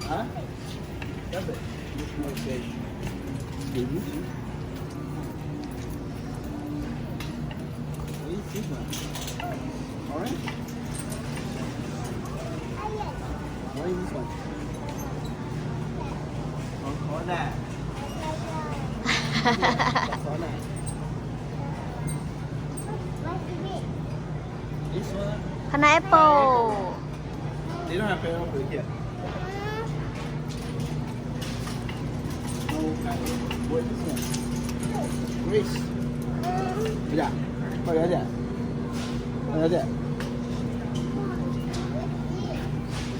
Huh? Love it. This one. What is this one? Orange? What is this one? What, what that? What is it? This one? Pineapple. They don't have pineapple here. No pineapple. What is this one? Grapes. Yeah. Oh, yeah, yeah. Oh, yeah, yeah.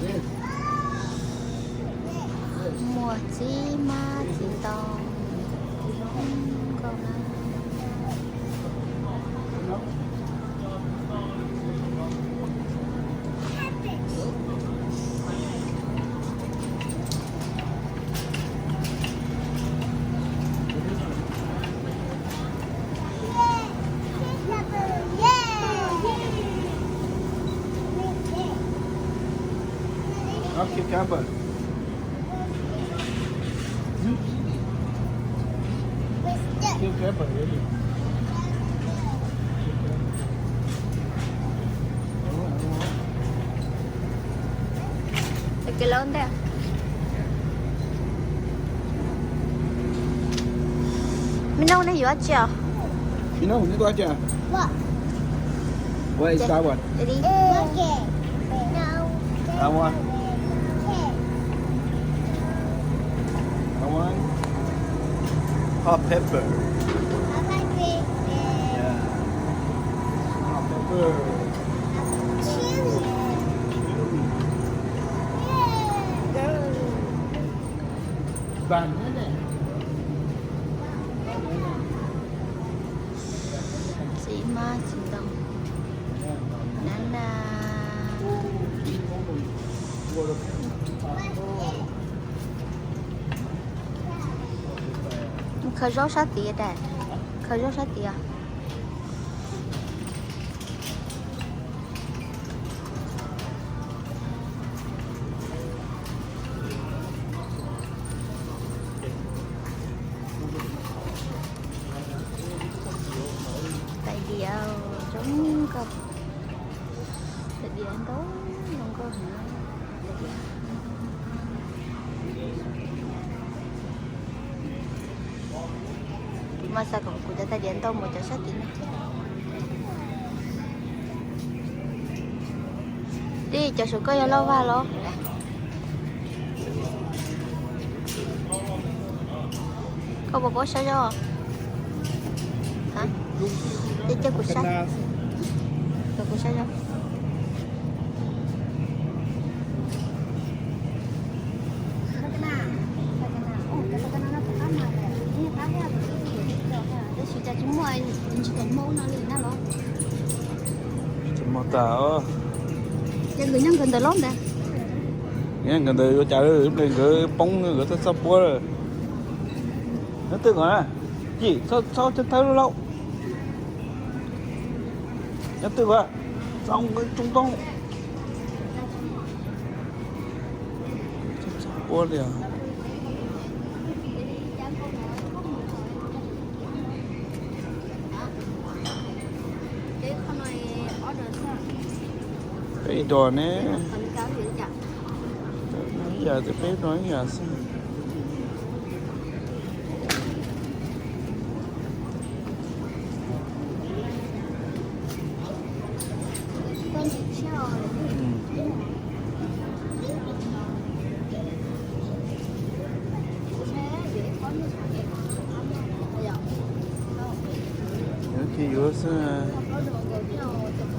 This. Muaj txiv hmab txiv ntoo zoo nkauj na. Cucumber. Cucumber. Ua ke lawm ntej. Me nug nej yuav dab tsi os? Me nug, nej tuaj dab tsi? What is that one? Ready? Okay. No. That one? Okay. That one? Hot pepper. I like it. Yeah. Hot pepper. Chili. Chili. Yeah. Txiv hmab txiv ntoo. Nab na. Khaws zaub sab tid, khaws zaub sab tid. Tais diav zoo nkauj. Tais diav ntau zoo nkauj heev. Mas xav kom kuv cov tais diav ntau mus cov sab tid na. Tij, cov saum koj yog loj vag los? Koj puas paub saib zaub? Ces cia kuv saib, kom kuv saib zaub. Tab sis cas tsis muaj, tsis tau muaj ub no li na los. Tsis muaj tas os. Ces nkawd nyob nkawd ntawd los ntag. Nyob nkawd ntawd yuav cas, ib pliag nkawd poob nkawd txhob txhob puab. Nyob twg os na? Yim, txhob txhob thawb lauj. Nyob twg os? Txhob nkawd tsoo tau. Txhob txhob puab li os. Peb ib dos ne. Ib yam, peb ib dos ib yam xwb. Yuav ces yuav xwb.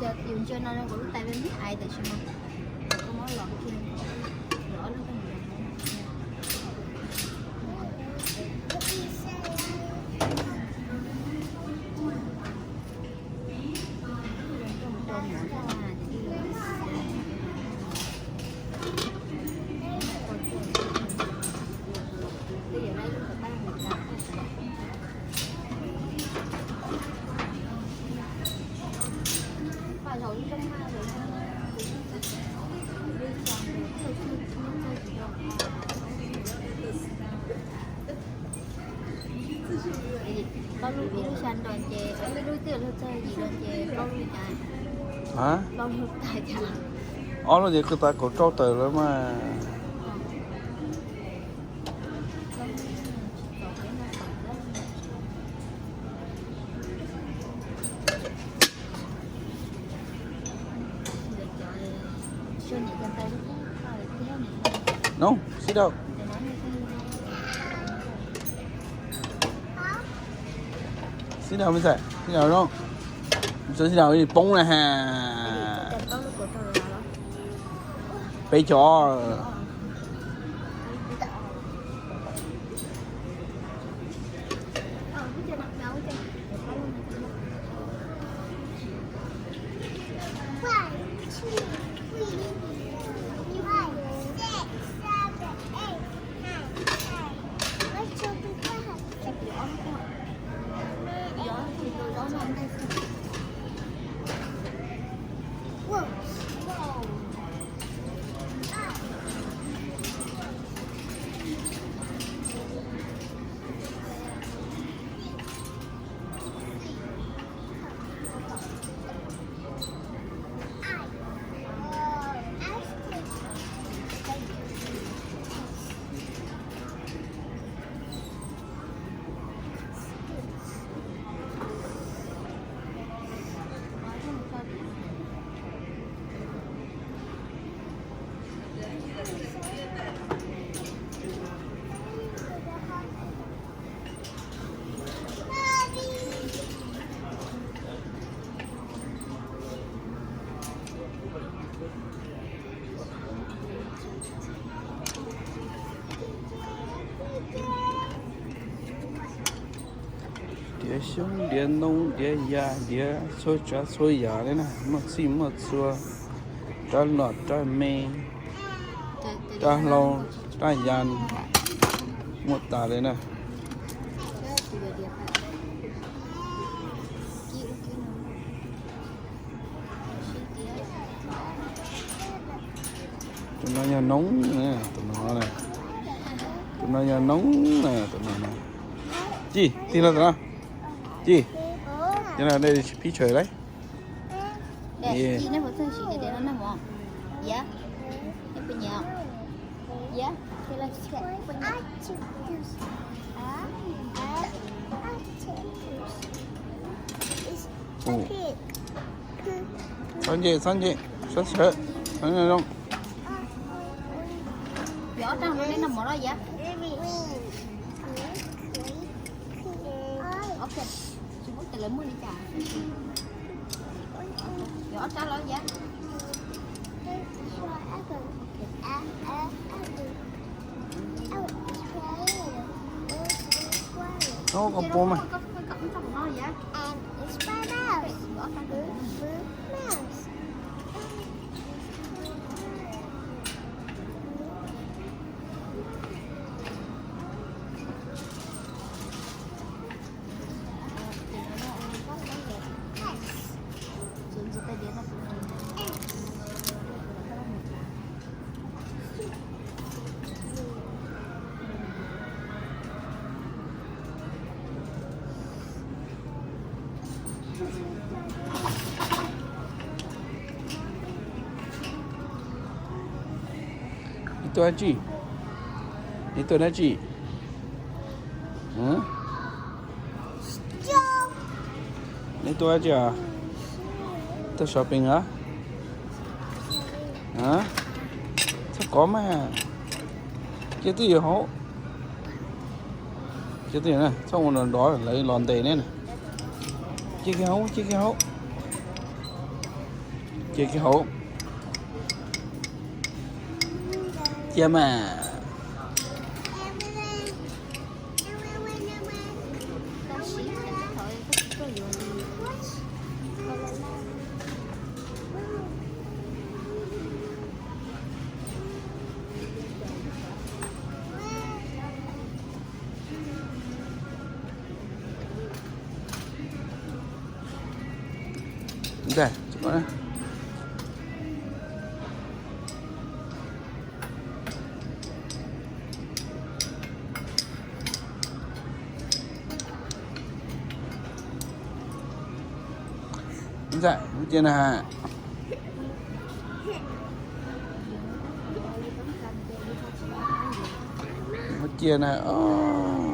Yus ntsia no kuv lub tais me me ais tam sim no. Koj muab los kiag, los ob lub koj mus. Plaub lub, ib lub xya nrog ces, ib lub twb luag txog yim nrog ces plaub lub cas? Plaub lub tas cas? Ob lub ces kuj tas kaum rau tawm lawm mas. No, sit down. Sit down, me ntxhais, sit down no. Sit down, poob na ha. Peb chó. Diav xyoob, diav ntoo, diav ya, diav txhua tsav txhua yam li na, muaj txhij muaj txhua, rab lom rab me, rab hlau, rab ya, muaj tas li na. Tus no yog noob, tus no, tus no yog noob, tus no. Ci, tig no tus no. Ci, tig no, đây picture đấy. Ua, txhob ntse, txhob ntse, sawv sawv, zoo. Koj puas mas? Neb tuaj dab tsi? Neb tuaj dab tsi? Neb tuaj dab tsi os? Tuaj shopping os? Txhob kov mas. Cia twj ywm hauv. Cia twj ywm, txhob ua nrov nrov lawv los ntes neb na. Cia kiag hauv, cia kiag hauv. Cia kiag hauv. Cia mas. Ntag, ntag, cia na. Cia na, o.